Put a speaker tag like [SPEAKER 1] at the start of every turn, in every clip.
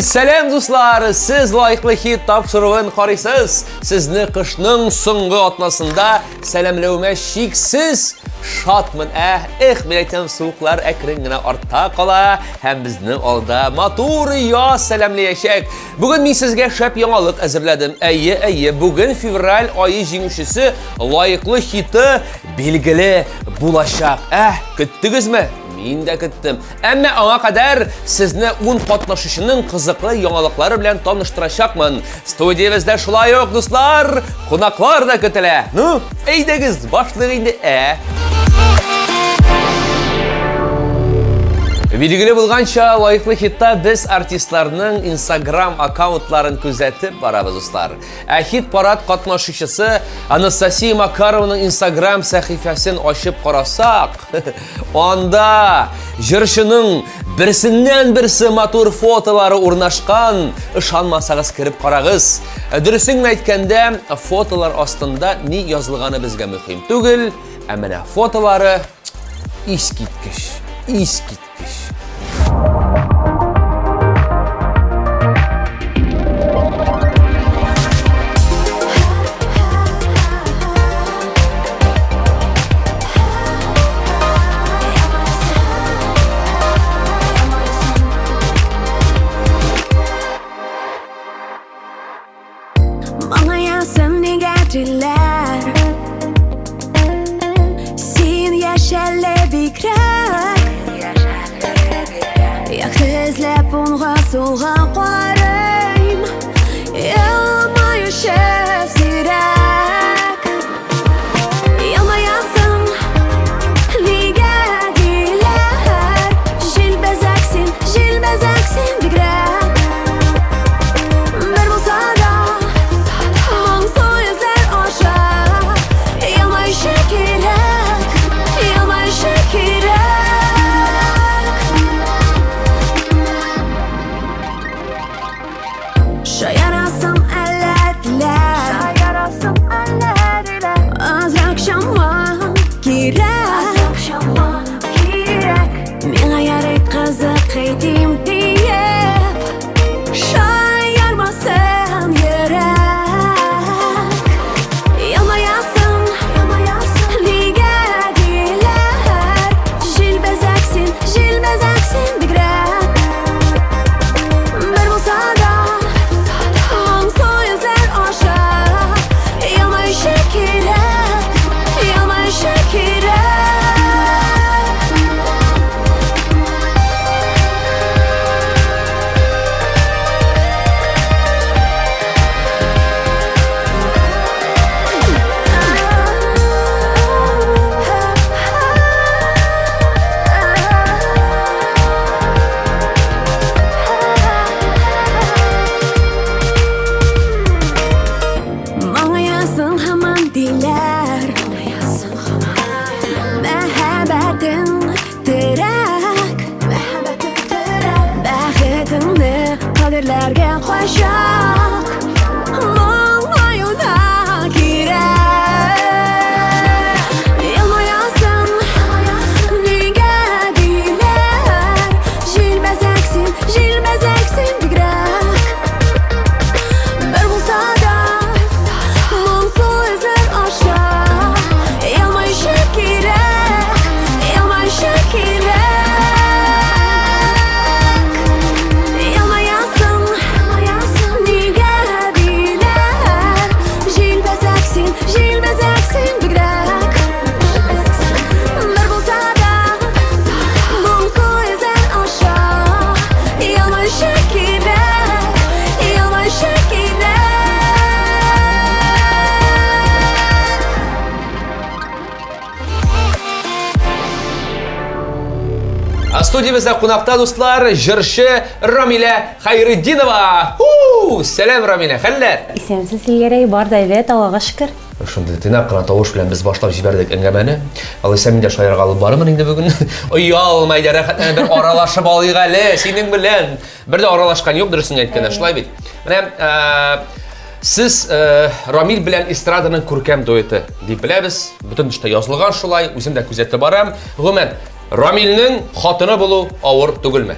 [SPEAKER 1] Сәлам, дуслар! Сез лайклы хит тапшыруын карыйсыз. Сезне кышның соңгы атнасында сәламләвемә чиксез шатмын. Ә, эх, мин әйтәм, суыклар әкрен генә артта кала һәм безне алда матур яз сәламләячәк. Бүген мин сезгә шәп яңалык әзерләдем. Әйе, әйе, бүген февраль ае җиңүчесе лаеклы хиты билгеле булачак. Ә, көттегезме? Мин дә көттем. Әмма аңа кадәр сезне ун катнашучының кызыклы яңалыклары белән таныштырачакмын. Студиябездә шулай ук, дуслар, кунаклар да көтелә. Ну, әйдәгез, башлыйк инде, ә? Билгеле булганча, лаеклы хитта без артистларның Instagram аккаунтларын күзәтеп барабыз, дуслар. Ә хит-парад катнашучысы Анастасия Макарованың Instagram сәхифәсен ачып карасак, анда җырчының берсеннән берсе матур фотолары урнашкан. Ышанмасагыз кереп карагыз. Дөресен генә әйткәндә, фотолар астында ни язылганы безгә мөһим түгел, ә менә фотолары искиткеч, искиткеч.
[SPEAKER 2] Моңаясың нигә диләр Син яшәле бигрәк Якты эзләп уңга сулга карыйм Елмаючы сирәк Елмаясың нигә диләр Җилбәзәк син, җилбәзәк син бигрәк Бер булса да моңсу йөзләр аша Елмаючы кирәк, елмаючы кирәк. Шаярасың әллә диләр. Шаярасың әллә диләр. Азрак чама кирәк. Азрак чама кирәк. Миңа ярый кызык әйтим диеп. Шаярмасын йөрәк. Елмаясың, елмаясың, нигә диләр? Җилбәзәк син, җилбәзәк син бигрәк. Бер булса да, моңсу йөзләр аша Елмаючы кирәк, елмаючы кирәк. Моңаясың һаман диләр. Мәхәббәтең терәк. Бәхетеңне кадерләргә кайчак Моңаю да кирәк. Елмаясың нигә диләр? Җилбәзәк син, җилбәзәк син бигрәк. Бер булса да моңсу эзләр аша Елмаючы кирәк, елмаючы кирәк. Елмаясың нигә диләр? Җилбәзәк син, җилбәзәк син бигрәк. Бер булса да моңсу эзләр аша Елмаючы кирәк, елмаючы кирәк.
[SPEAKER 1] Ә студиябездә кунакта, дуслар, җырчы Рамилә Хәйретдинова. Ху! Сәлам, Рамилә, хәлләр?
[SPEAKER 3] Исәнсез, Илгәрәй, бар да әйбәт, Аллага шөкер.
[SPEAKER 1] Шундый тыйнак кына тавыш белән без башлап җибәрдек әңгәмәне. Алайса мин дә шаярга алып барырмын инде бүген. Оялма, әйдә, рәхәтләнеп бер аралашып алыйк әле синең белән. Бер дә аралашкан юк, дөресен әйткәндә, шулай бит. Менә сез Рамил белән эстраданың күркәм дуэты дип беләбез. Бөтен эштә язылган шулай, үзем дә күзәтеп барам. Гомумән, Рамилнең хатыны булу авыр түгелме?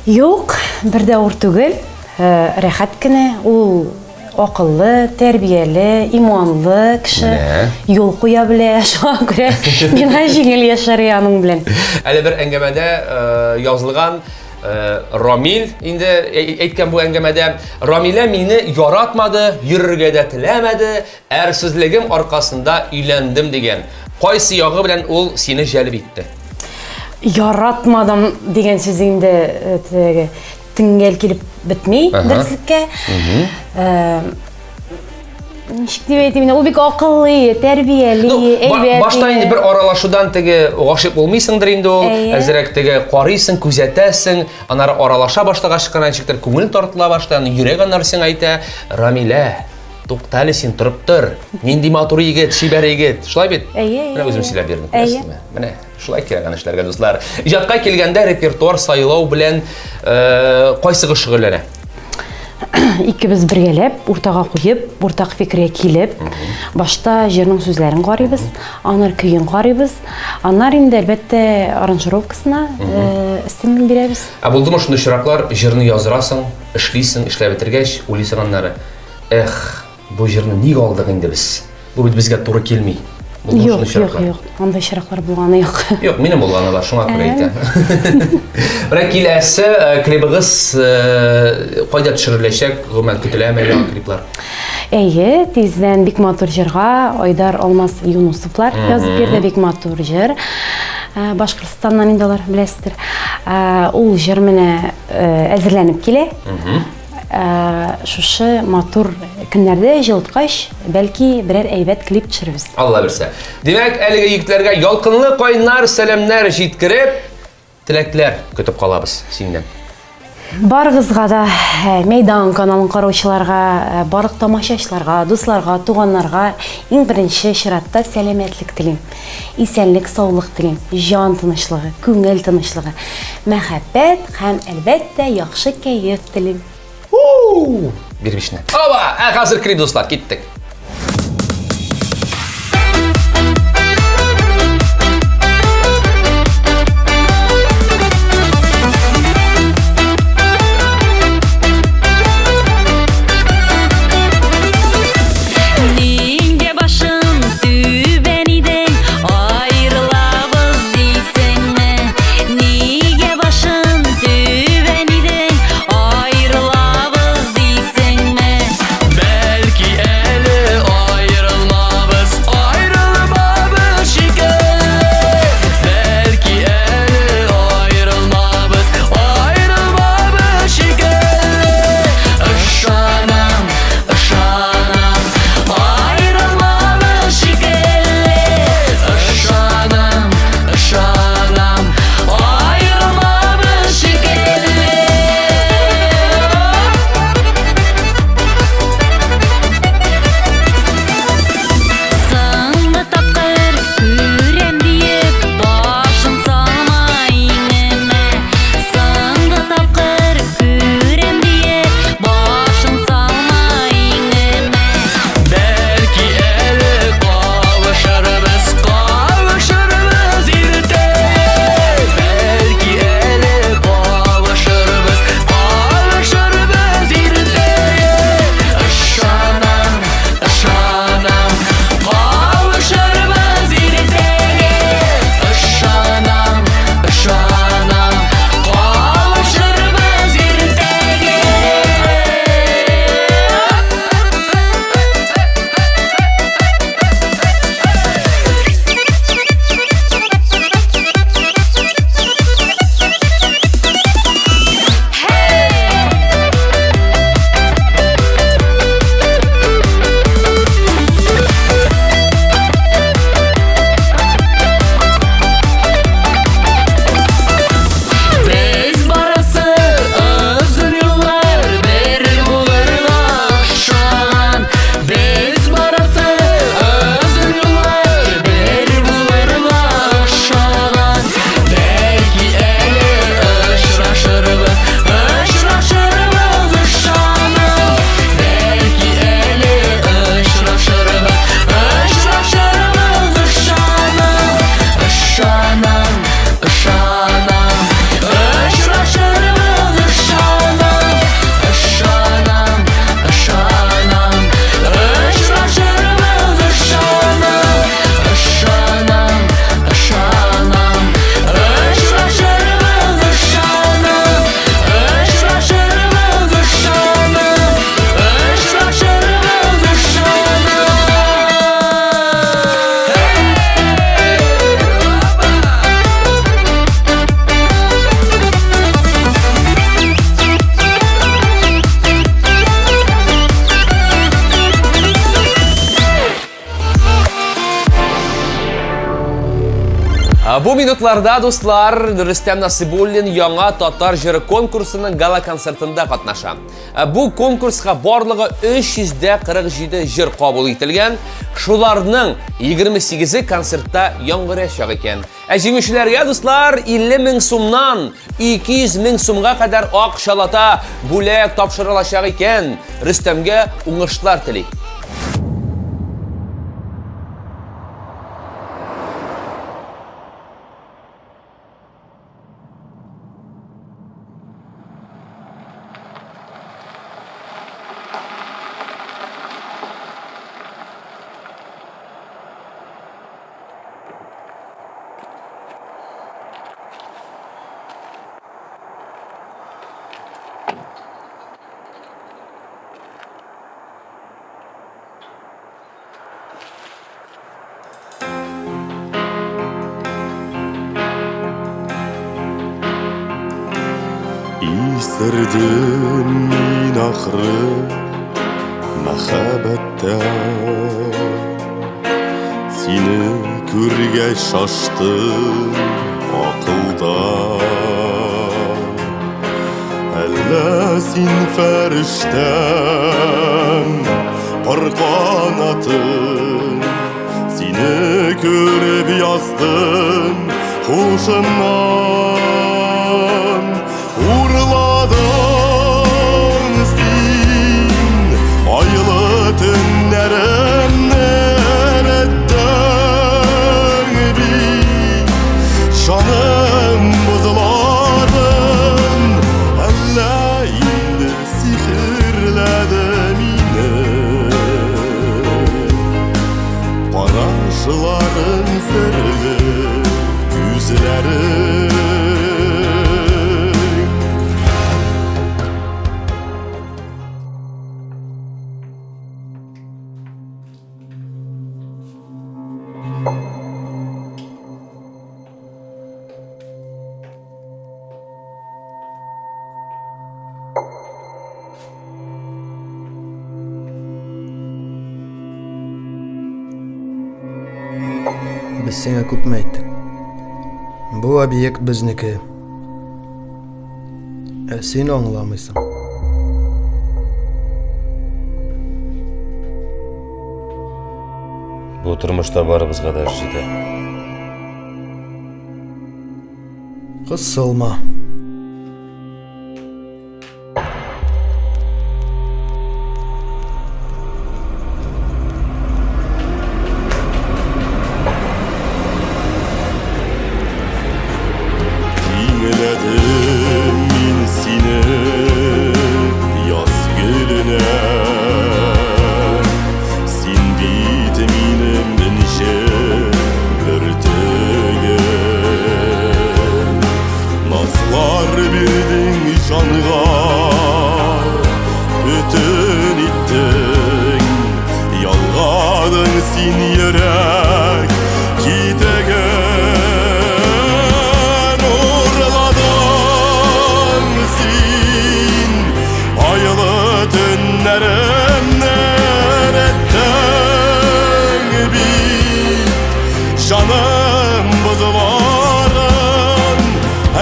[SPEAKER 3] Юк, бер дә авыр түгел. Э, рәхәт кенә. Ул акыллы, тәрбияле, иманлы кеше.
[SPEAKER 1] Менә.
[SPEAKER 3] Юл куя белә, шуңа күрә миңа җиңел яшәргә аның белән.
[SPEAKER 1] Әле бер әңгәмәдә э, язылган э, Рамил инде әйткән бу әңгәмәдә Рамилә мине яратмады, йөрергә дә теләмәде, әрсезлегем аркасында өйләндем дигән. Кайсы ягы белән ул сине җәлеп итте?
[SPEAKER 3] Яратмадым дигән сүз инде э, теге тиңгәл килеп бетми дөреслеккә. Э, ничек дип әйтим инде, ул бик акыллы, тәрбияле,
[SPEAKER 1] Ну,
[SPEAKER 3] әйбәт.
[SPEAKER 1] башта инде бер аралашудан теге гашыйк булмыйсыңдыр инде ул. Әзрәк теге карыйсың, күзәтәсең, аннары аралаша башлагач кына ничектер күңел тартыла башлый, аны йөрәк аннары сиңа әйтә, Рамилә, тукта әле син торып тор. Нинди матур егет, чибәр егет. Шулай бит?
[SPEAKER 3] Әйе,
[SPEAKER 1] Менә үзем сөйләп бирдем,
[SPEAKER 3] Әйе.
[SPEAKER 1] күрәсезме? Менә шулай кирәк аны эшләргә, дуслар. Иҗатка килгәндә репертуар сайлау белән э, кайсыгыз шөгыльләнә?
[SPEAKER 3] Икебез бергәләп, уртага куеп, уртак фикергә килеп, башта җырның сүзләрен карыйбыз, аннары көен карыйбыз, аннары инде әлбәттә аранжировкасына э, өстенлек бирәбез.
[SPEAKER 1] Ә булдымы шундый очраклар, җырны яздырасың, эшлисең, эшләп бетергәч, уйлыйсың аннары, эх, бу җырны ник алдык инде без? Бу бит безгә туры килми.
[SPEAKER 3] Булдымы Юк, шундый юк, юк. Андый очраклар булганы юк.
[SPEAKER 1] Юк, минем булганы бар, шуңа күрә әйтәм. Менә киләсе э, клибыгыз э, кайда төшереләчәк? Гомумән көтеләме яңа клиплар?
[SPEAKER 3] Әйе, тиздән бик матур җырга Айдар Алмаз Юнусовлар язып бирде, бик матур җыр. Э, Башкортстаннан инде алар беләсездер. Ул җыр менә әзерләнеп килә. Шушы матур көннәрдә җылыткач, бәлки берәр әйбәт клип төшерербез.
[SPEAKER 1] Алла бирсә. Димәк, әлеге егетләргә ялкынлы кайнар сәламнәр җиткереп, теләкләр көтеп калабыз синнән.
[SPEAKER 3] Барыгызга да э, Мәйдан каналын караучыларга, э, барлык тамашачыларга, дусларга, туганнарга иң беренче чиратта сәламәтлек телим. Исәнлек, саулык телим, җан тынычлыгы, күңел тынычлыгы, мәхәббәт һәм, әлбәттә, яхшы кәеф телим.
[SPEAKER 1] Бир бишне. Ова! Ә хәзер клип, дуслар, киттек.
[SPEAKER 2] Нигә башың түбән идең, аерылабыз дисеңме? Нигә башың түбән идең, аерылабыз дисеңме?
[SPEAKER 4] Бәлки әле
[SPEAKER 1] Бу минутларда, дуслар, Рөстәм Насибуллин яңа татар җыры конкурсының гала-концертында катнаша. Бу конкурска барлыгы 347 җыр кабул ителгән. Шуларның 28-е концертта яңгыраячак икән. Ә җиңүчеләргә, дуслар, 50 мең сумнан 200 мең сумга кадәр акчалата бүләк тапшырылачак икән. Рөстәмгә уңышлар телик.
[SPEAKER 4] Исердем мин ахры мәхәббәттән. Сине күргәч шаштым акылдан. Әллә син фәрештәм, пар канатым, Сине күреп яздым хушымнан. Урладың син айлы төннәремне эреттең бит. Жаным бозыладым, әллә инде сихерләде мине. Карашларың серле, күзләрең.
[SPEAKER 5] Без сиңа күпме әйттек. Бу объект безнеке. Ә син аңламыйсың.
[SPEAKER 6] Бу тормышта барыбызга да эш җитә.
[SPEAKER 5] Кысылма.
[SPEAKER 4] Тиңләдем мин сине яз гөленә. Син бит минем энҗе бөртегем. Назлар бирдең җанга, бөтен иттең. Ялгадың син йөрәк китеген. Урладың син айлы төннәремне эреттең бит. Жаным бозыларын,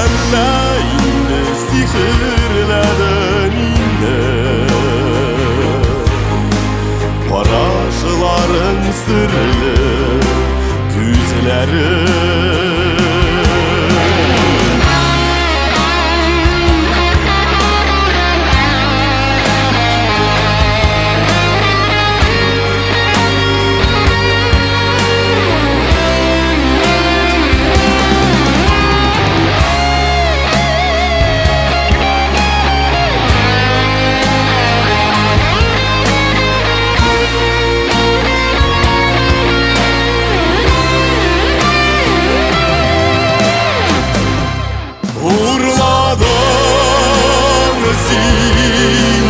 [SPEAKER 4] әллә инде сихерләде мине. Карашларың серле, күзләрең. Урладың син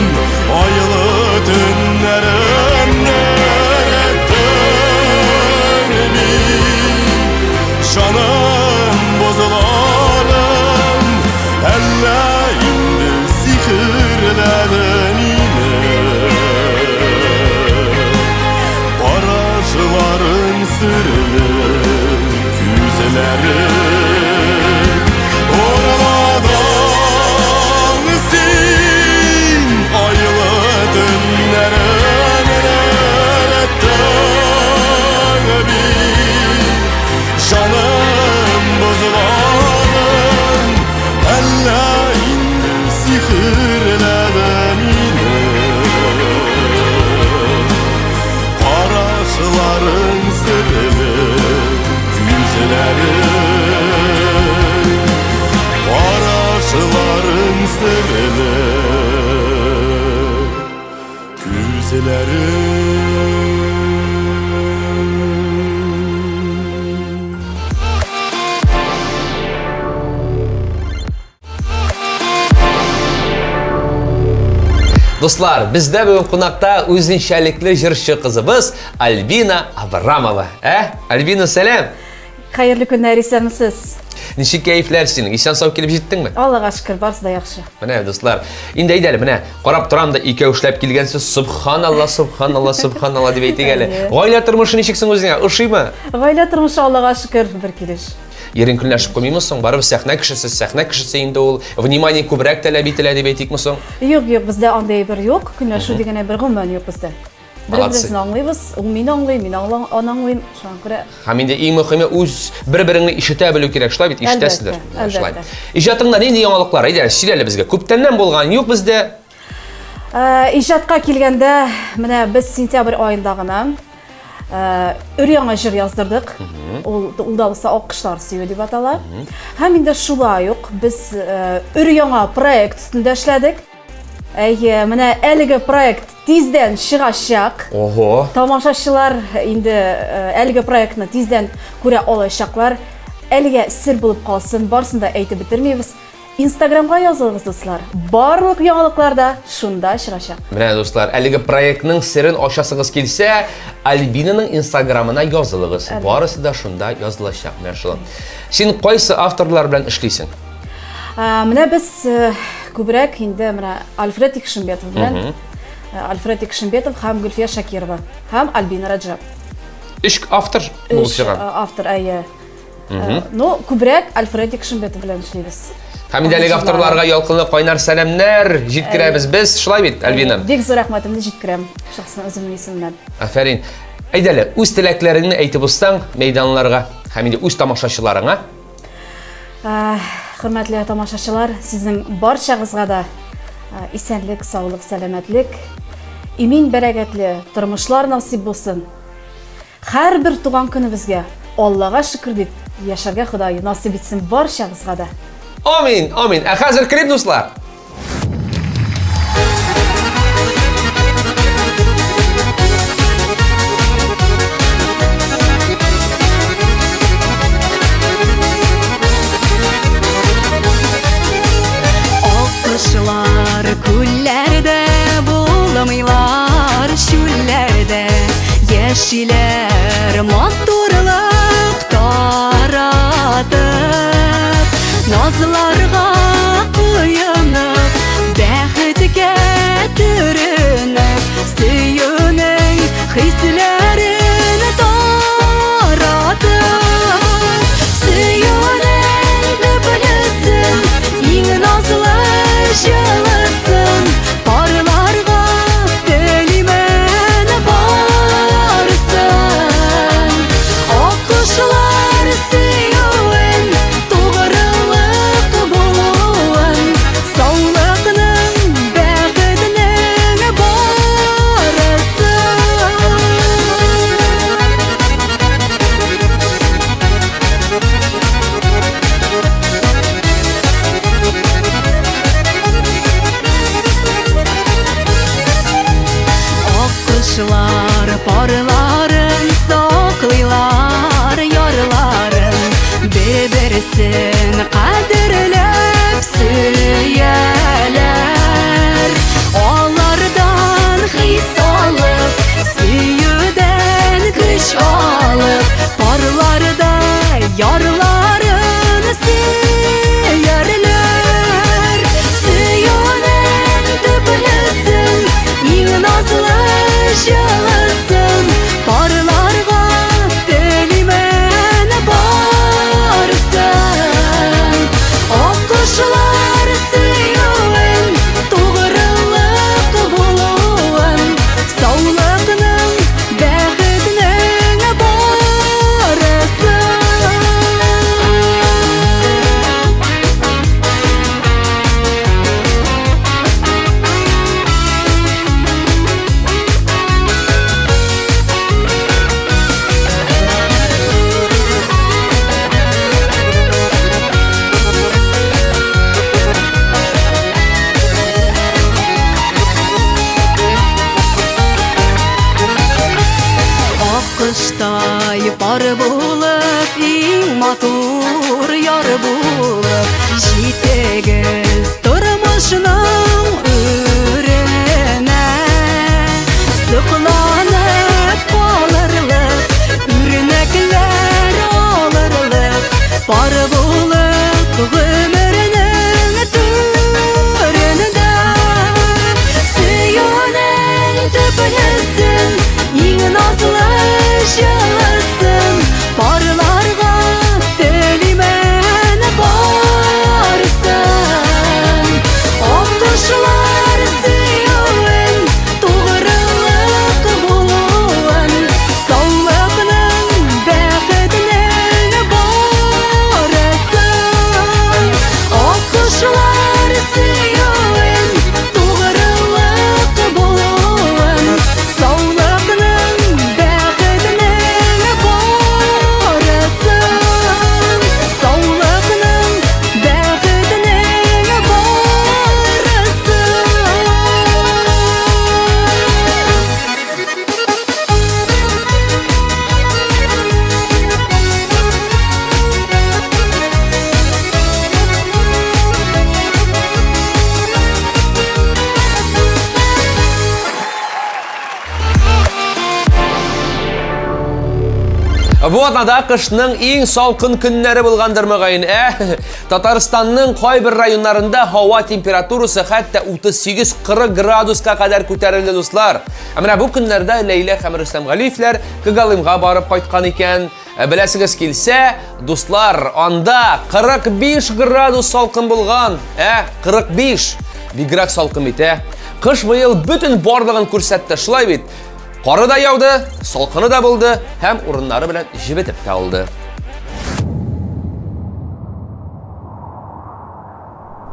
[SPEAKER 4] айлы төннәремне эреттең бит. Жаным бозыларын, әллә инде сихерләде мине. Карашларың серле, күзләрең. Күзләрең Урладың син айлы төннәрен Эреттең бит җаным бозларын. Әллә инде сихерләде мине Карашларың серле күзләрең, Карашларың серле күзләрең.
[SPEAKER 1] Дуслар, бездә бүген кунакта үзенчәлекле җырчы кызыбыз Альбина Абрамова. Ә? Альбина, сәлам!
[SPEAKER 7] Хәерле көннәр, исәнмесез.
[SPEAKER 1] Ничек кәефләр синең? Исән сау килеп җиттеңме?
[SPEAKER 7] Аллага шөкер, барысы да яхшы.
[SPEAKER 1] Менә, дуслар, инде әйдә әле, менә карап торам да икәү эшләп килгәнсез, субханалла, субханалла, субханалла дип әйтик әле. Гаилә тормышы ничек соң үзеңә? Ошыймы?
[SPEAKER 7] Гаилә тормышы Аллага шөкер, бер килеш.
[SPEAKER 1] Ирең көнләшеп куймыймы соң? Барыбер сәхнә кешесе, сәхнә кешесе инде ул. Внимание күбрәк таләп ителә дип әйтикме соң?
[SPEAKER 7] Юк, юк, бездә андый әйбер юк. Көнләшү дигән әйбер гомумән юк бездә. Бер-беребезне аңлыйбыз, ул мине аңлый, мин аны аңлыйм. Шуңа күрә.
[SPEAKER 1] Һәм инде иң мөһиме үз бер-береңне ишетә белү кирәк, шулай бит? Ишетәсездер. Шулай. Иҗатыңда нинди яңалыклар? Әйдә, сөйлә әле безгә. Күптәннән булган юк бездә.
[SPEAKER 7] Иҗатка килгәндә, менә без сентябрь аенда гына өр-яңа җыр яздырдык. Ул ул да булса Аккошлар сөю дип атала. Һәм инде шулай ук без өр-яңа проект өстендә эшләдек. Әйе, менә әлеге проект тиздән чыгачак.
[SPEAKER 1] Ого.
[SPEAKER 7] Тамашачылар инде әлеге проектны тиздән күрә алачаклар. Әлегә сер булып калсын, барысын да әйтеп бетермибез. Инстаграмга язылыгыз, дуслар. Барлык яңалыклар да шунда чыгачак.
[SPEAKER 1] Менә, дуслар, әлеге проектның серен ачасыгыз килсә, Альбинаның Инстаграмына язылыгыз. Барысы да шунда язылачак. Менә шул. Син кайсы авторлар белән эшлисең?
[SPEAKER 7] Менә без э, күбрәк инде менә Альфред Икшимбетов белән э, Альфред Икшимбетов һәм Гөлфия Шакирова һәм Альбина Раджаб.
[SPEAKER 1] Өч автор булып чыга.
[SPEAKER 7] Э, автор, әйе. Ну, күбрәк Альфред Икшимбетов белән эшлибез.
[SPEAKER 1] Һәм инде әлеге авторларга ялкынлы кайнар сәламнәр җиткерәбез без, шулай бит, Альбина?
[SPEAKER 7] Бик зур рәхмәтемне җиткерәм шәхсән үземнең исемемнән.
[SPEAKER 1] Афәрин. Әйдә әле, үз теләкләреңне әйтеп узсаң мәйданларга һәм инде үз тамашачыларыңа.
[SPEAKER 7] Хөрмәтле тамашачылар, сезнең барчагызга да исәнлек, саулык, сәламәтлек, имин бәрәкәтле тормышлар насыйп булсын. Һәрбер туган көнебезгә Аллага шөкер дип яшәргә Ходай насыйп итсен барчагызга да.
[SPEAKER 1] Амин, амин. Ә хәзер клип, дуслар.
[SPEAKER 2] Аккошлар күлләрдә булмыйлар чүлләрдә Яшиләр матурлык таратып Назларга коенып бәхеткә төренеп Сөюнең хисләрен таратып Сөюнең төплесен иң назлы җылысын Парларга телимен барсын. Аккошлар сөюен, тугрылык булуын, саулыкның, бәхетнең барысын. Аккошлар парларын саклыйлар ярларын, бер-берсен кадерләп сөяләр. Алардан хис алып, сөюдән көч алып, парларда ярларын сөярләр. Сөюнең төплесен, иң назлы җылысын, парларга телимен барысын. Пар булып, иң матур яр булып Җитегез тормышның үренә. Сокланып калырлык, үрнәкләр алырлык, Пар булып гомернең түрендә. Сөюнең төплесен, иң назлы җылысын Парларга телимен барысын. Аккошлар сөюен, тугрылык булуын, Саулыкның, бәхетнең барысын. Аккошлар сөюен, тугрылык булуын, Саулыкның, бәхетнең барысын. Саулыкның, бәхетнең барысын.
[SPEAKER 1] Бу атнада кышның иң салкын көннәре булгандыр мөгаен, ә? Татарстанның кайбер районнарында һава температурасы хәтта 38-40 градуска кадәр күтәрелде, дуслар. Ә менә бу көннәрдә Ләйлә һәм Рөстәм Галиевләр Когалымга барып кайткан икән. Ә беләсегез килсә, дуслар, анда 45 градус салкын булган. Ә, 45! Бигрәк салкын бит, ә? Кыш быел бөтен барлыгын күрсәтте, шулай бит? Кары да яуды, салкыны да булды һәм урыннары белән җебетеп тә алды.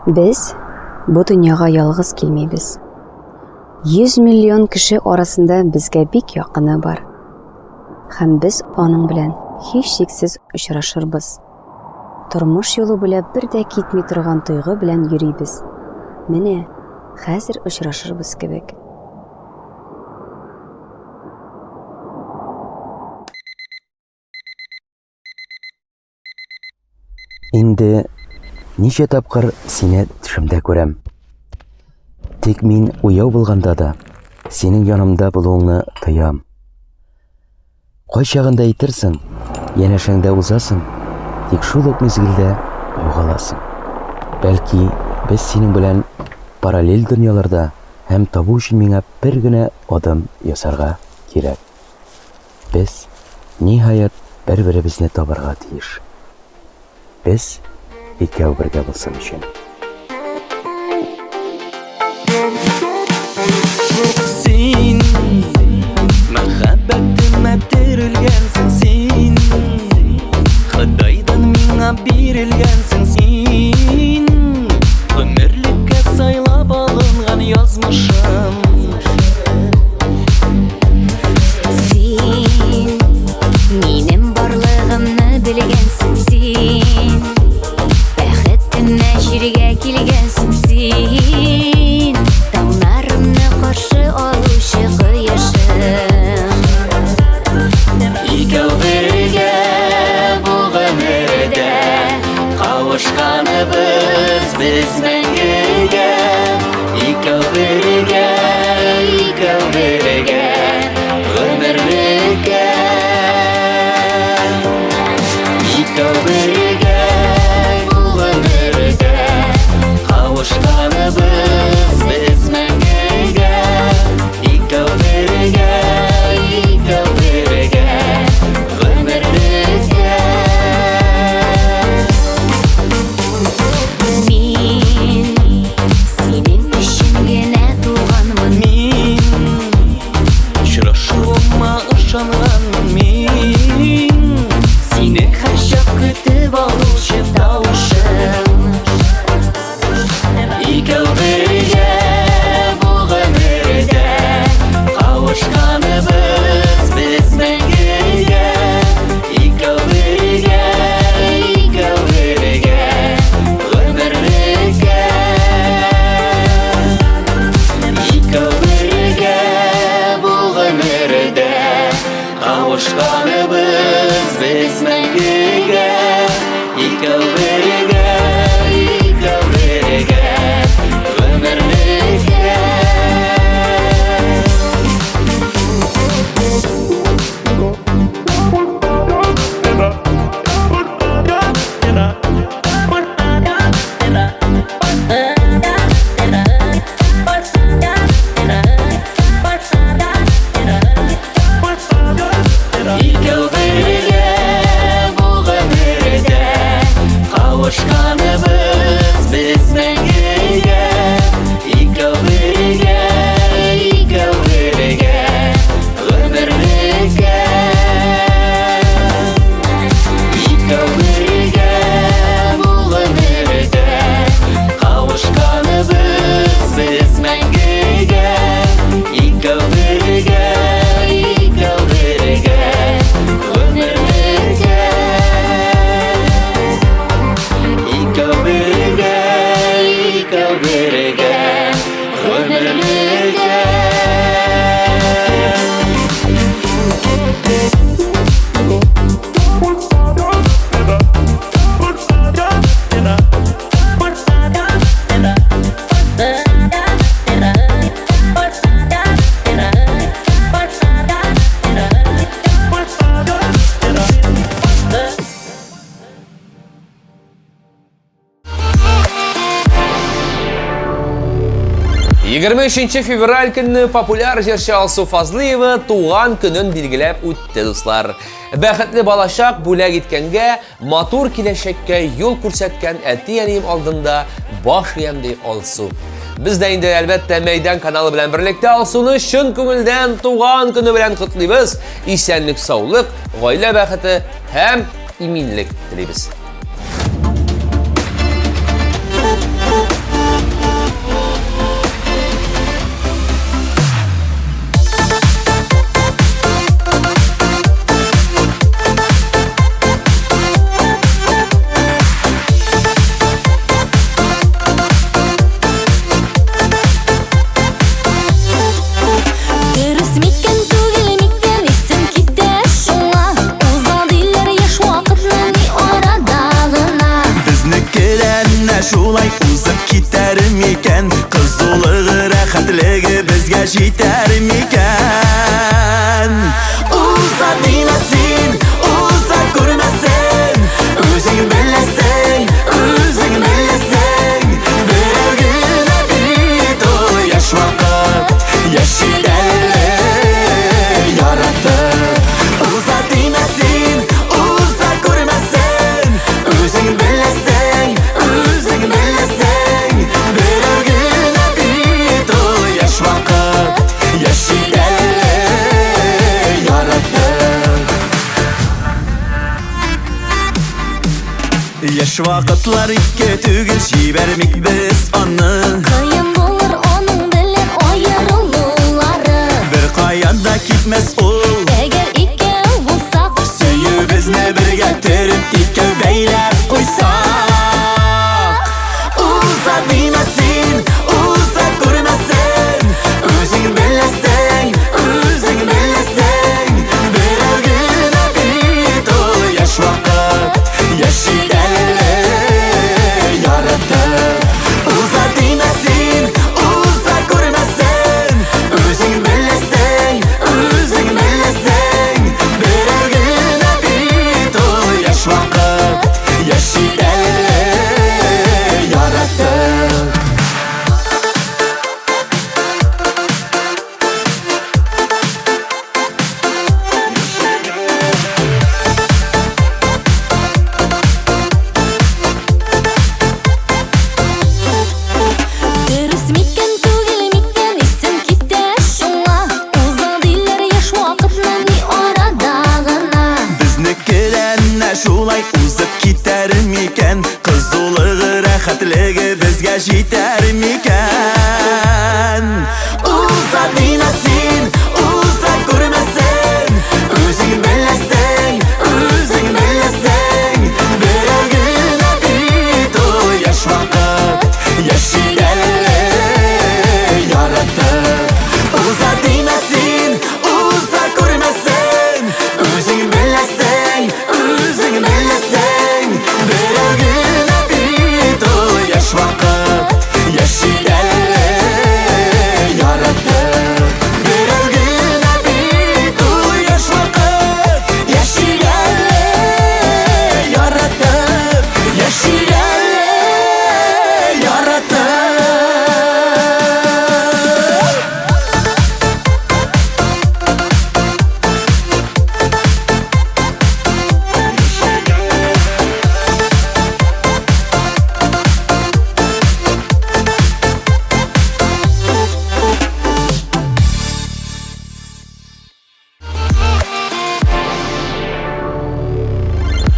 [SPEAKER 8] Без бу дөньяга ялгыз килмибез. 100 миллион кеше арасында безгә бик якыны бар. Һәм без аның белән һичшиксез очрашырбыз. Тормыш юлы буйлап бер дә китми торган тойгы белән йөрибез. Менә хәзер очрашырбыз кебек.
[SPEAKER 6] Инде ничә тапкыр сине төшемдә күрәм. Тик мин уяу булганда да синең янымда булуыңны тоям. Кайчагында әйтерсең, янәшәңдә узасың, тик шул ук мизгелдә югаласың. Бәлки, без синең белән параллель дөньяларда һәм табу өчен миңа бер генә адым ясарга кирәк. Без, ниһаять, бер-беребезне табарга тиеш. Без икәү бергә булсын өчен.
[SPEAKER 9] Син мәхәббәтемә терелгәнсең син Ходайдан миңа бирелгәнсең син Гомерлеккә сайлап алынган язмышым
[SPEAKER 2] Син минем барлыгымны белгәнсең син Бәхетемә җиргә килгәнсең син Таңнарымны каршы алучы кояшым
[SPEAKER 9] Икәү бергә бу гомердә Кавышканыбыз без мәңгегә Икәү бергә, икәү бергә Гомерлеккә Икәү бергә бу гомердә Кавышканыбыз без мәңгегә Икәү бергә, икәү бергә Гомерлеккә
[SPEAKER 2] Мин
[SPEAKER 9] Кавышканыбыз без мәңгегә, икәү бергә, икәү бергә, гомерлеккә. Икәү бергә бу гомердә, кавышканыбыз без мәңгегә, икәү бергә, икәү бергә, гомерлеккә. Икәү бергә, икәү бергә, гомерлеккә.
[SPEAKER 1] 23 февраль көнне популяр җырчы Алсу Фазлыева туган көнен билгеләп үтте, дуслар. Бәхетле балачак бүләк иткәнгә, матур киләчәккә юл күрсәткән әти-әнием алдында баш иям, ди Алсу. Без дә инде, әлбәттә, Мәйдан каналы белән берлектә Алсуны чын күңелдән туган көне белән котлыйбыз. Исәнлек, саулык, гаилә бәхете һәм иминлек телибез.
[SPEAKER 2] Дөрес микән, түгел микән, исем китә шуңа. Уза диләр яшь вакытны ни арада гына.
[SPEAKER 4] Безнеке дә әнә шулай узып китәр микән? Кызулыгы, рәхәтлеге безгә җитәр микән? Уза димә син, уза күрмәсен. Үзең беләсең, үзең беләсең. Берәү генә бит ул яшь вакыт, яши әле яратып. Уза димә син, уза күрмәсен. Үзең беләсең, үзең беләсең. Берәү генә бит ул яшь вакыт, яши әле яратып. Яшь вакытлар ике түгел, җибәрмик без аны.
[SPEAKER 2] Кыен булыр аның белән аерылулары.
[SPEAKER 4] Бер каян да китмәс ул.
[SPEAKER 2] Әгәр икәү булсак,
[SPEAKER 4] Сөюебезне бергә төреп, икәү бәйләп куйсак. Уза димә син, уза күрмәсен. Үзең беләсең, үзең беләсең. Берәү генә бит ул яшь вакыт, яши әле яратып. Уза димә син, уза күрмәсен. Үзең беләсең, үзең беләсең. Берәү генә бит ул яшь вакыт, яши әле яратып.
[SPEAKER 2] Дөрес микән, түгел микән, исем китә шуңа. Уза диләр яшь вакытны ни арада гына.
[SPEAKER 4] Безнеке дә әнә шулай узып китәр микән? Кызулыгы, рәхәтлеге безгә җитәр микән? Уза димә син, уза күрмәсен. Үзең беләсең, үзең беләсең. Берәү генә бит ул яшь вакыт, яши әле яратып. Уза димә син, уза күрмәсен. Үзең беләсең, үзең беләсең. Берәү генә бит ул яшь вакыт, яши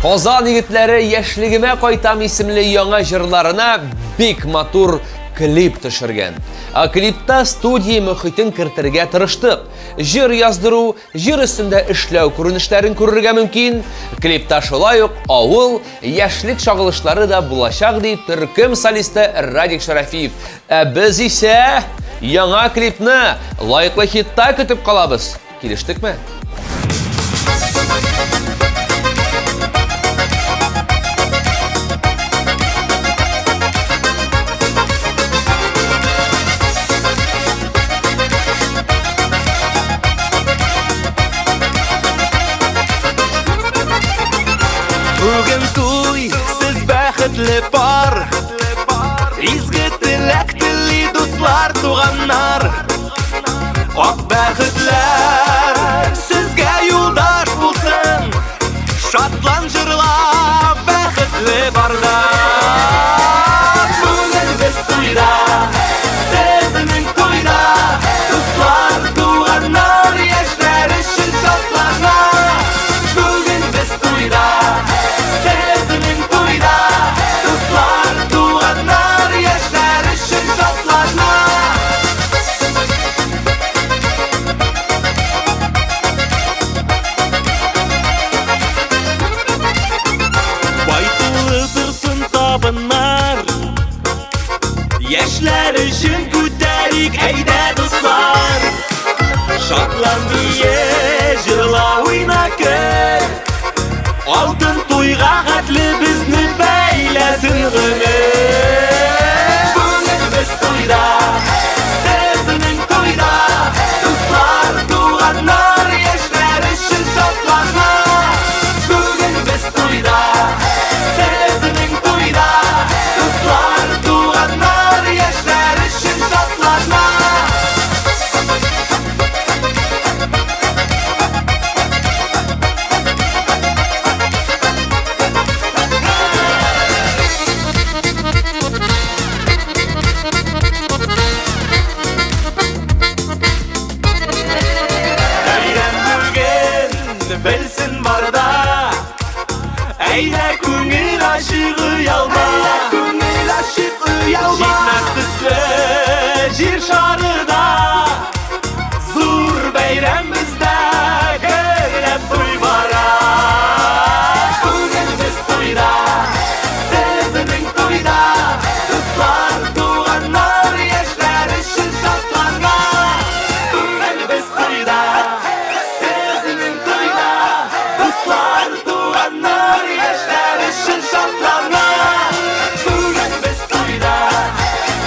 [SPEAKER 1] Казан егетләре Яшьлегемә кайтам исемле яңа җырларына бик матур клип төшергән. Ә клипта студия мөхитен кертергә тырыштык. Җыр яздыру, җыр өстендә эшләү күренешләрен күрергә мөмкин. Клипта шулай ук авыл, яшьлек чагылышлары да булачак, ди төркем солисты Радик Шарафиев. Ә без исә яңа клипны лаеклы хитта көтеп калабыз. Килештекме?
[SPEAKER 4] Бүген туй, сез бәхетле пар. Изге теләк тели дуслар, туганнар. Ак бәхетләр сезгә юлдаш булсын. Шатлан җырла, бәхетле барда. Бүген без туйда, сезнең туйда. Дуслар, туганнар, яшьләр өчен шатлана. Бүген без туйда, сезнең туйда. Дуслар, туганнар, яшьләр өчен шатлана. Бай тулы торсын табыннар. Яшьләр өчен күтәрик, әйдә, дуслар. Шатлан бие, җырла, уйна, көл. Алтын туйга хәтле безне бәйләсен гомер. Бүген без туйда, сезнең туйда. Дуслар, туганнар, яшьләр өчен шатлана. Бүген без туйда, сезнең туйда. Дуслар, туганнар, яшьләр өчен шатлана. Бәйрәм бүген белсен барда. Әйдә күңел ачык оялма. Күңел ачык оялма. Җитмәс төсле җир шарыда. Зур бәйрәм бездә, гөрләп туй бара. Бүген без туйда, сезнең туйда. Дуслар, туганнар, яшьләр өчен шатлана. Бүген без туйда, сезнең туйда. Дуслар, туганнар, яшьләр өчен шатлана. Бүген без туйда,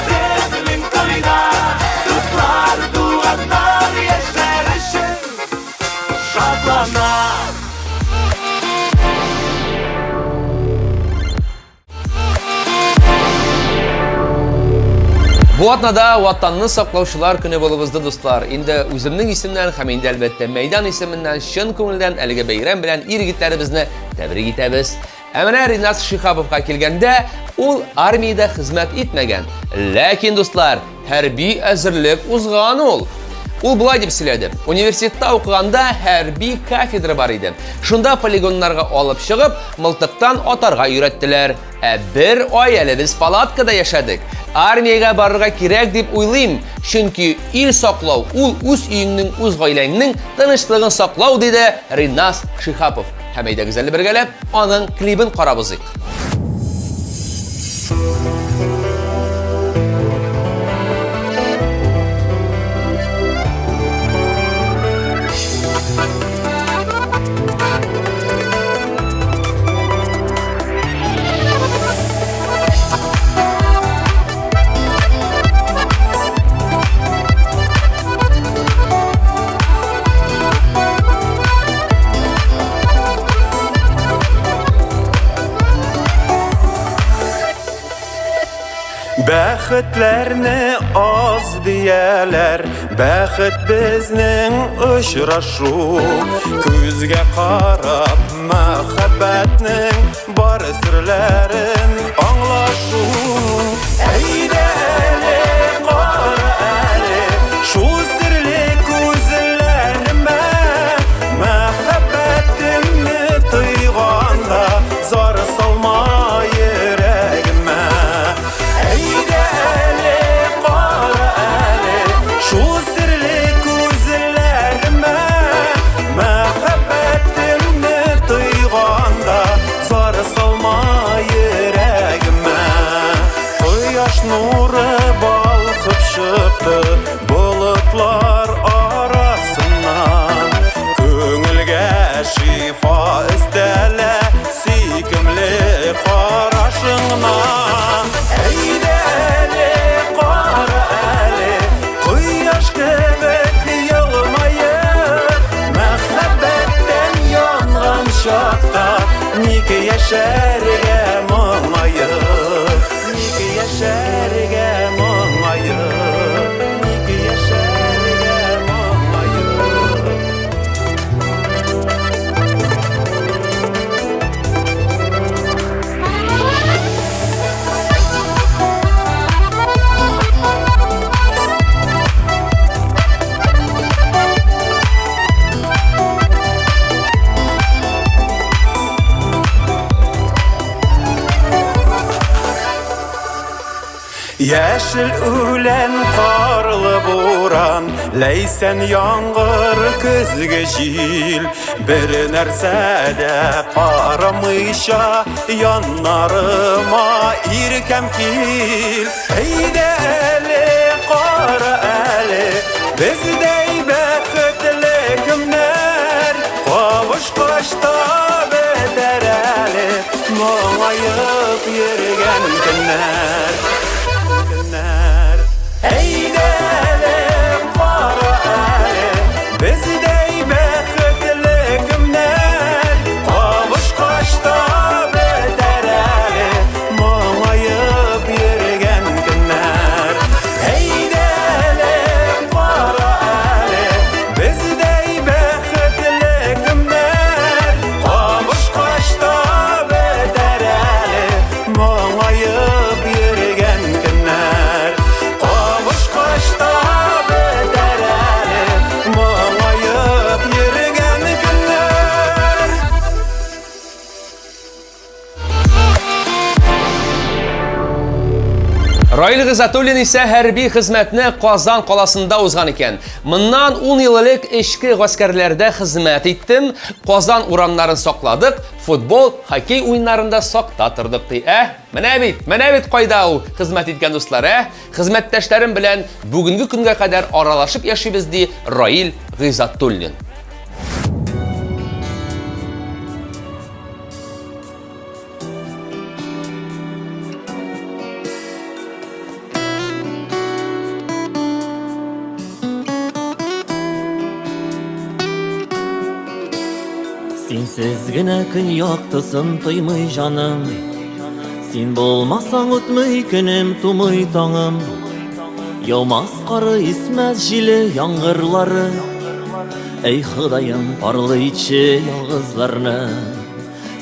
[SPEAKER 4] сезнең туйда. Дуслар, туганнар, яшьләр өчен шатлана.
[SPEAKER 1] Бу атнада Ватанны саклаучылар көне булып узды, дуслар. Инде үземнең исемнән һәм инде әлбәттә мәйдан исеменнән чын күңелдән әлеге бәйрәм белән ир-егетләребезне тәбрик итәбез. Ә менә Ринас Шиһаповка килгәндә, ул армиядә хезмәт итмәгән. Ләкин, дуслар, хәрби әзерлек узган ул. Ул болай дип сөйләде. Университетта укыганда хәрби кафедра бар иде. Шунда полигоннарга алып чыгып, мылтыктан атарга өйрәттеләр. Ә бер ай әле без палаткада яшәдек. Армиягә барырга кирәк дип уйлыйм, чөнки ил саклау ул үз өеңнең, үз гаиләңнең тынычлыгын саклау, диде Ринас Шиһапов. Һәм әйдәгез әле бергәләп аның клибын карап узыйк.
[SPEAKER 4] Бәхетләрне аз дияләр, бәхет безнең очрашу. Күзгә карап мәхәббәтнең бар серләрен аңлашу. Әйдә әле, кара әле, шул серле күзләремә, мәхәббәтемне тойганда Ник яшәргә моңаеп? Ник яшәргә моңаеп? Ник яшәргә моңаеп? Яшел үлән карлы буран, Ләйсән яңгыр, көзге җил, Бер нәрсә дә карамыйча, Яннарыма иркәм кил. Әйдә әле, кара әле, Бездәй бәхетле кемнәр, Кавышкач та бетәр әле, Моңаеп йөргән көннәр. Көннәр. Әйдә әле, кара әле, Бездәй бәхетле кемнәр, Кавышкач та бетәр әле, Моңаеп йөргән көннәр. Әйдә әле, кара әле, Бездәй бәхетле кемнәр, Кавышкач та бетәр әле, Моңаеп йөргән көннәр. Кавышкач та бетәр әле, Моңаеп йөргән көннәр.
[SPEAKER 1] Раил Гыйззәтуллин исә хәрби хезмәтне Казан каласында узган икән. Моннан 10 ел элек эчке гаскәрләрдә хезмәт иттем, Казан урамнарын сакладык, футбол, хоккей уеннарында сакта тордык, ди. Ә, менә бит, менә бит кайда ул хезмәт иткән дуслар, ә? Хезмәттәшләрем белән бүгенге көнгә кадәр аралашып яшибез, ди Раил Гыйззәтуллин.
[SPEAKER 9] Синсез генә көн яктысын тоймый җаным. Син булмасаң үтмый көнем, тумый таңым. Яумас кары, исмәс җиле, яңгырлары. Әй Ходаем, парлы итче ялгызларны.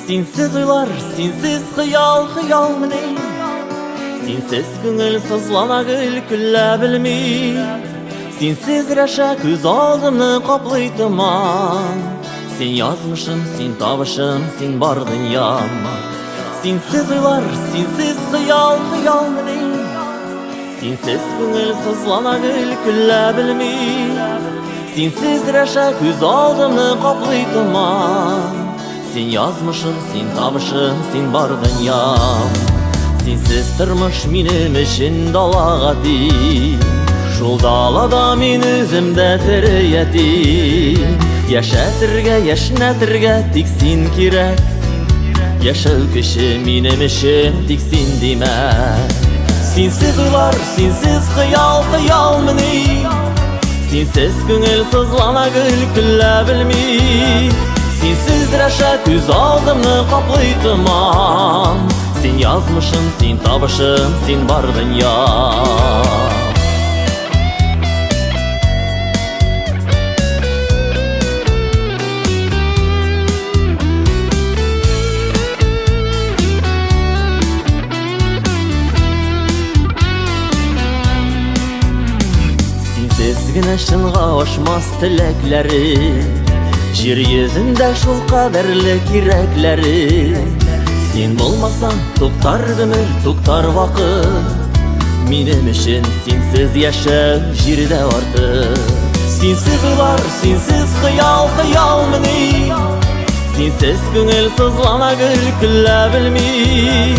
[SPEAKER 9] Синсез уйлар, синсез хыял, хыял мени. Синсез күңел сызлана гөл көлә белми. Синсез рәшә күз алдымны каплый томан. Син язмышым, син табышым, син бар дөньям. Синсез уйлар, синсез хыял, хыял мени. Синсез күңел сызлана гөл көлә белми. Синсез рәшә күз алдымны каплый томан. Син язмышым, син табышым, син бар дөньям. Синсез тормыш минем өчен далага тиң. Шул далада мин үзем дә тере ятим. Яшәтергә, яшьнәтергә тик син кирәк. Яшәү көче минем өчен тик син димәк. Синсез уйлар, синсез хыял, хыял мени. Синсез күңел сызлана гөл көлә белми. Синсез рәшә күз алдымны каплый томан. Син язмышым, син табышым, син бар дөнья. Синсез генә чынга ашмас теләкләре, Җир йөзендә шул кадәрле кирәкләре. Син булмасаң, туктар гомер, туктар вакыт. Минем өчен синсез яшәү җирдә артык. Синсез уйлар, синсез хыял, хыял мени. Синсез күңел сызлана гөл көлә белми.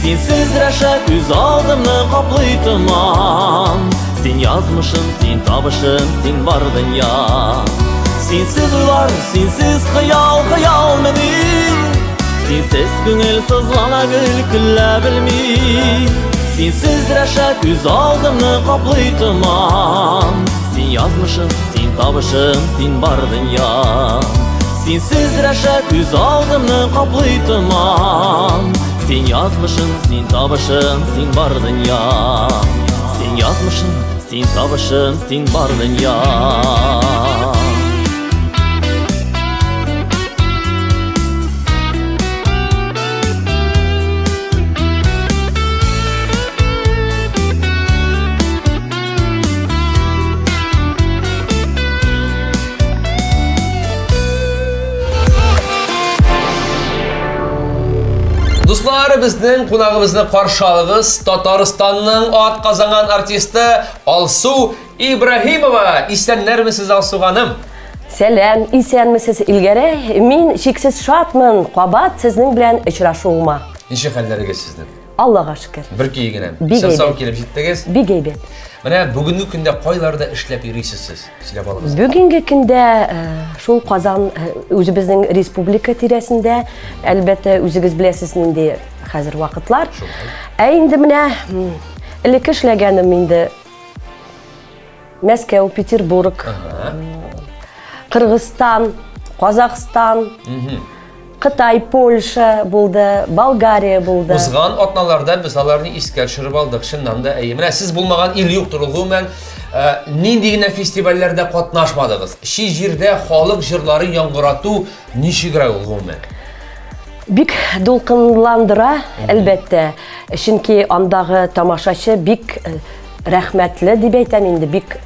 [SPEAKER 9] Синсез рәшә күз алдымны каплый томан. Син язмышым, син табышым, син бар дөнья. Синсез уйлар, синсез хыял, хыял мени. Синсез күңел сызлана гөл көлә белми. Синсез рәшә күз алдымны каплый томан. Син язмышым, син табышым, син бар дөнья. Синсез рәшә күз алдымны каплый томан. Син язмышым, син табышым, син бар дөнья. Син язмышым, син табышым, син бар дөнья.
[SPEAKER 1] Дуслар, безнең кунагыбызны каршы алыгыз. Татарстанның ат казанган артисты Алсу Ибраһимова. Исәннәрмесез, Алсу ханым?
[SPEAKER 10] Сәлам, исәнмесез, Илгәрәй. Мин чиксез шатмын кабат сезнең белән очрашуыма.
[SPEAKER 1] Ничек хәлләрегез сезнең?
[SPEAKER 10] Аллага шөкер.
[SPEAKER 1] Бер көе генә.
[SPEAKER 10] Бик
[SPEAKER 1] Исән сау
[SPEAKER 10] әйбәт.
[SPEAKER 1] килеп җиттегез.
[SPEAKER 10] Бик әйбәт.
[SPEAKER 1] Менә бүгенге көндә кайларда эшләп йөрисез сез? Сөйләп алыгыз.
[SPEAKER 10] Бүгенге көндә э, шул Казан э, үзебезнең республика тирәсендә, әлбәттә, үзегез беләсез нинди хәзер вакытлар. Ә инде менә элекке эшләгәнем инде Мәскәү, Петербург, Кыргызстан, Казахстан, Кытай, Польша булды, Болгария булды.
[SPEAKER 1] Узган атналарда без аларны искә төшереп алдык. Чыннан да, әйе. Менә сез булмаган ил юктыр ул гомумән. Э, нинди генә фестивальләрдә катнашмадыгыз? Чит җирдә халык җырларын яңгырату ничегрәк ул гомумән?
[SPEAKER 10] Бик дулкынландыра, әлбәттә. Чөнки андагы тамашачы бик э, рәхмәтле дип әйтәм инде, бик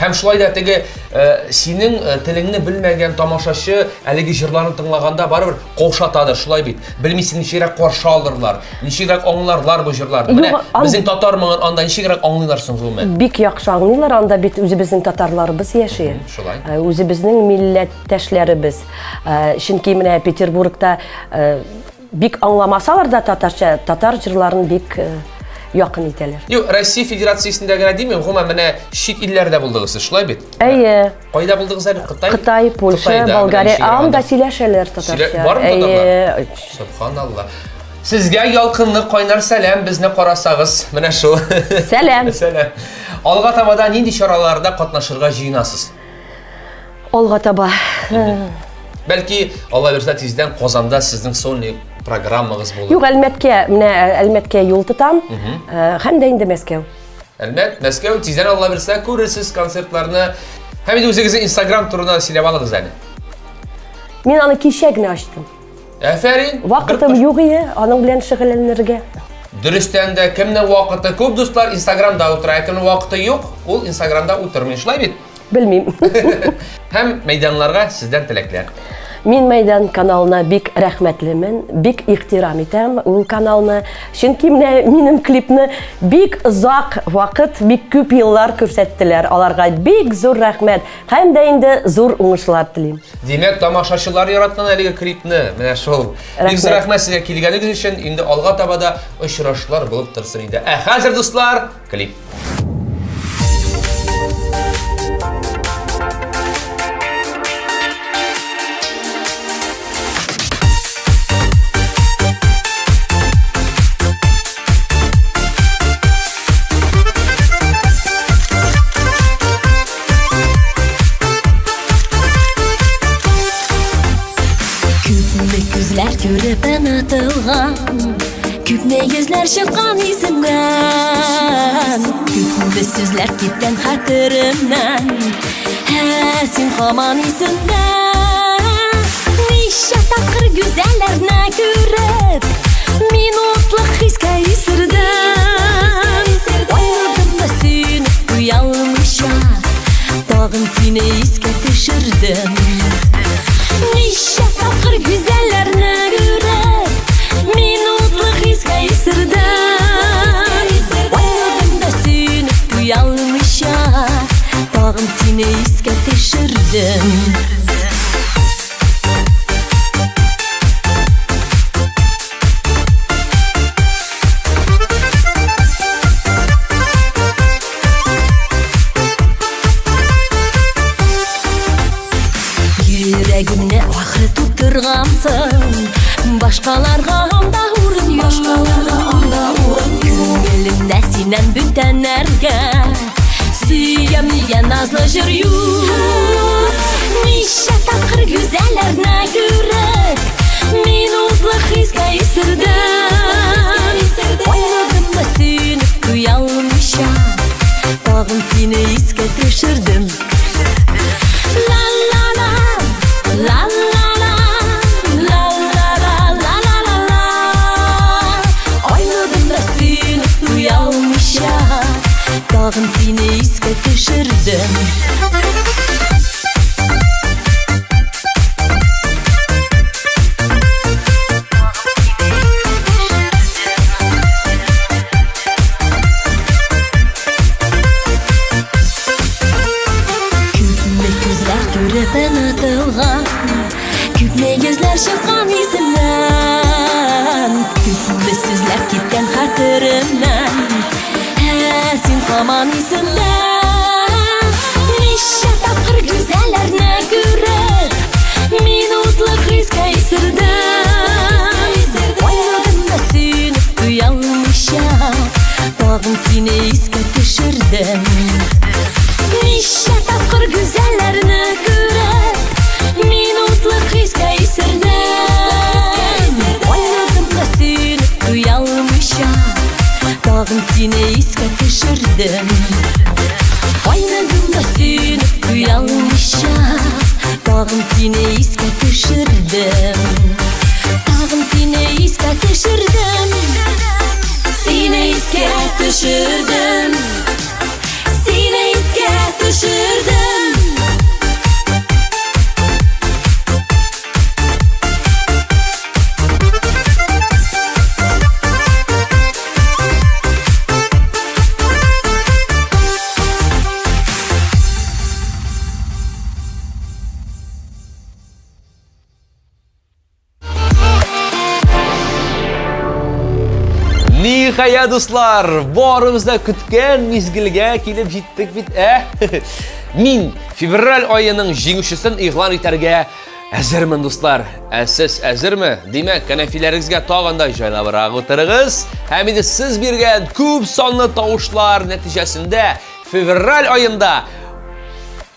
[SPEAKER 1] Һәм шулай да теге э, синең э, телеңне белмәгән тамашачы әлеге җырларны тыңлаганда барыбер каушатадыр, шулай бит. Белмисең ничегрәк каршы алырлар, ничегрәк аңларлар бу җырларны. Менә безнең татар моңын анда ничегрәк аңлыйлар соң гомумән?
[SPEAKER 10] Бик яхшы аңлыйлар, анда бит үзебезнең татарларыбыз яши.
[SPEAKER 1] Шулай.
[SPEAKER 10] Э, үзебезнең милләттәшләребез. Чөнки менә Петербургта Бик аңламасалар да татарча, татар җырларын бик э, якын итәләр.
[SPEAKER 1] Юк, Россия Федерациясендә генә димим, гомумән менә чит илләрдә булдыгыз сез, шулай бит?
[SPEAKER 10] Әйе.
[SPEAKER 1] Кайда булдыгыз әле? Кытай?
[SPEAKER 10] Кытай, Польша, Болгария. Анда сөйләшәләр татарча.
[SPEAKER 1] Бармы татарлар? Субханалла. Сезгә ялкынлы кайнар сәлам, безне карасагыз, менә шул.
[SPEAKER 10] Сәлам.
[SPEAKER 1] Сәлам. Алга таба да нинди чараларда катнашырга җыенасыз?
[SPEAKER 10] Алга таба.
[SPEAKER 1] Бәлки, Алла бирсә, тиздән Казанда сезнең сольный программагыз булыр.
[SPEAKER 10] Юк, Әлмәткә, менә Әлмәткә юл тотам. Э, һәм дә инде Мәскәү.
[SPEAKER 1] Әлмәт, Мәскәү, тиздән Алла бирсә, күрерсез концертларны. Һәм инде үзегезнең Инстаграм турында сөйләп алыгыз әле.
[SPEAKER 10] Мин аны кичә генә ачтым.
[SPEAKER 1] Әфәрин.
[SPEAKER 10] Вакытым юк иде аның белән шөгыльләнергә.
[SPEAKER 1] Дөрестән дә, кемнең вакыты күп, дуслар, Инстаграмда утыра, ә кемнең вакыты юк, ул Инстаграмда утырмый. Шулай бит?
[SPEAKER 10] Белмим.
[SPEAKER 1] Һәм мәйданларга сездән теләкләр.
[SPEAKER 10] Мин Мәйдан каналына бик рәхмәтлемен, бик ихтирам итәм ул каналны. Чөнки менә минем клипны бик озак вакыт, бик күп еллар күрсәттеләр. Аларга бик зур рәхмәт һәм дә инде зур уңышлар телим.
[SPEAKER 1] Димәк, тамашачылар яраткан әлеге клипны. Менә шул. Бик зур рәхмәт сезгә килгәнегез өчен. Инде алга таба да очрашулар булып торсын инде. Ә хәзер, дуслар, клип.
[SPEAKER 2] Күпме күзләр күреп онытылган Күпме йөзләр чыккан исемнән Күпме сүзләр киткән хәтеремнән Ә син һаман исемдә Ничә тапкыр гүзәлләрне күреп Минутлык хискә исердем Айныдым да сине туялмыйча Тагын сине искә төшердем Ничә тапкыр гүзәлләрне күреп, Минутлы хискә исердем. Айныдым да сине туялмыйча, Тагын сине искә төшердем. Йөрәгемне ахры тутыргансың, Башкаларга анда урын юк. Башкаларга анда урын юк. Күңелемдә синнән бүтәннәргә Сөям дигән назлы җыр юк. Ничә тапкыр гүзәлләрне күреп, мин утлы хискә исердем. Уйладым да сөенеп туя алмыйча, тагын сине искә төшердем. Ла-ла-ла, ла-ла-ла, ла-ла-ла, ла-ла-ла-ла. Уйладым да сөенеп туя алмыйча, тагын сине искә төшердем. Күпме күзләр күреп онытылган, Күпме йөзләр чыккан исемнән, Күпме сүзләр киткән хәтеремнән, Ә син һаман исемдә. Ничә тапкыр гүзәлләрне күреп, Мин утлы хискә исердем. Уйладым да сөенеп туя алмыйча, Тагын сине искә төшердем. Ничә тапкыр гүзәлләрне күреп, Мин утлы хискә исердем. Уйладым да сөенеп туя алмыйча, Тагын сине искә төшердем. Уйладым да сөенеп туя алмыйча, Тагын сине искә төшердем. Тагын сине искә төшердем. Сине искә төшердем. Сине искә төшердем.
[SPEAKER 1] Ниһаять, дуслар, барыбыз да көткән мизгелгә килеп җиттек бит, ә? Мин февраль аеның җиңүчесен игълан итәргә әзермен, дуслар. Ә сез әзерме? Димәк, кәнәфиләрегезгә тагын да җайлабрак утырыгыз. Һәм инде сез биргән күп санлы тавышлар нәтиҗәсендә февраль аенда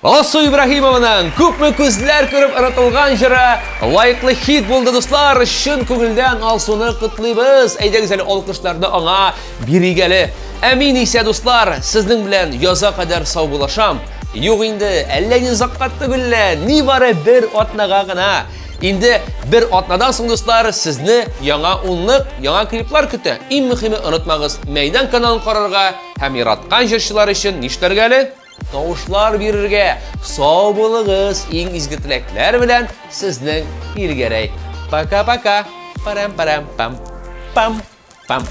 [SPEAKER 1] Алсу Ибраһимованың күпме күзләр күреп онытылган җыры лаеклы хит булды, дуслар. Чын күңелдән Алсуны котлыйбыз. Әйдәгез әле алкышларны аңа бирик әле. Ә мин исә, дуслар, сезнең белән яза кадәр саубуллашам. Юк инде, әллә ни озакка түгел лә, нибары бер атнага гына. Инде бер атнадан соң, дуслар, сезне яңа унлык, яңа клиплар көтә. Иң мөһиме, онытмагыз, Мәйдан каналын карарга һәм яраткан җырчылар өчен нишләргә әле? Тавышлар бирергә. Сау булыгыз, иң изге теләкләр белән сезнең Илгәрәй. Пока-пока. Парам-парам-пам. Пам-пам.